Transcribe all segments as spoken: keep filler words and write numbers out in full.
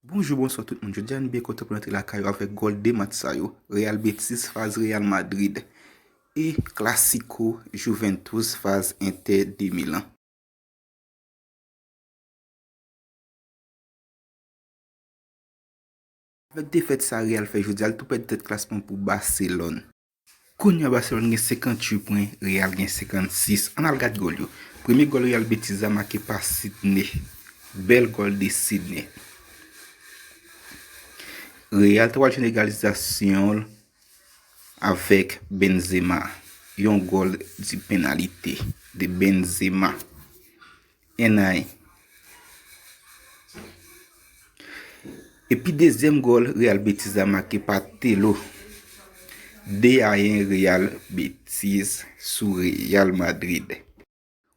Bonjou, bonswa tout moun. Jodi a nou byen kontan pou n antre lakay ou avèk gòl de match sa yo. Real Betis fas Real Madrid e Clasico Juventus fas Inter de Milan. Avèk defèt sa Real fè jodi a, l tou pèdi tèt klasman pou Barcelone. Kounye a Barcelone gen senkanntuit pwen, Real gen senkannsis. Ann al gad gòl yo. Premye gòl Real Betis la make pa Sidney. Bèl gòl de Sidney. Real ta pral jwenn egalizasyon l avèk Benzema. Yon gòl di penalite de Benzema. En a en. Epi dezyèm gòl Real Betis la make pa Tello. De a en Real Betis sou Real Madrid.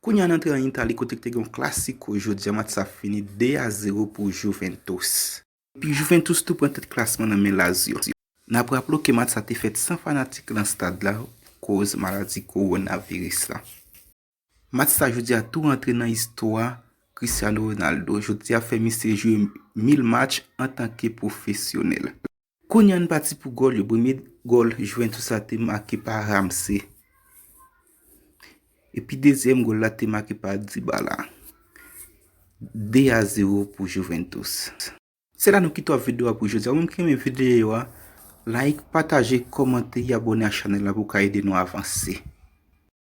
Kounye a n antre an Itali kote k te gen yon Clasico jodi a, match sa fini de a zewo pou Juventus. Epi Juventus tou pran tèt klasman nan men Lazio. N ap raple w ke match sa te fèt san fanatik nan stad la koz maladi kowonaviris la. Match sa jodi a tou rantre nan istwa Cristiano Ronaldo. Jodi a fè misye jwe mil match antanke pwofesyonèl. Kounye a n pati pou gòl yo. Premye gòl Juventus la te make pa Ramsey. Epi dezyèm gòl la te make pa Dybala. De a zewo pou Juventus. Se la nou kite w ak videyo a pou jodi a. Ou menm ki renmen videyo a, like, pataje, kòmante e abòne ak chanèl la pou w ka ede nou avanse.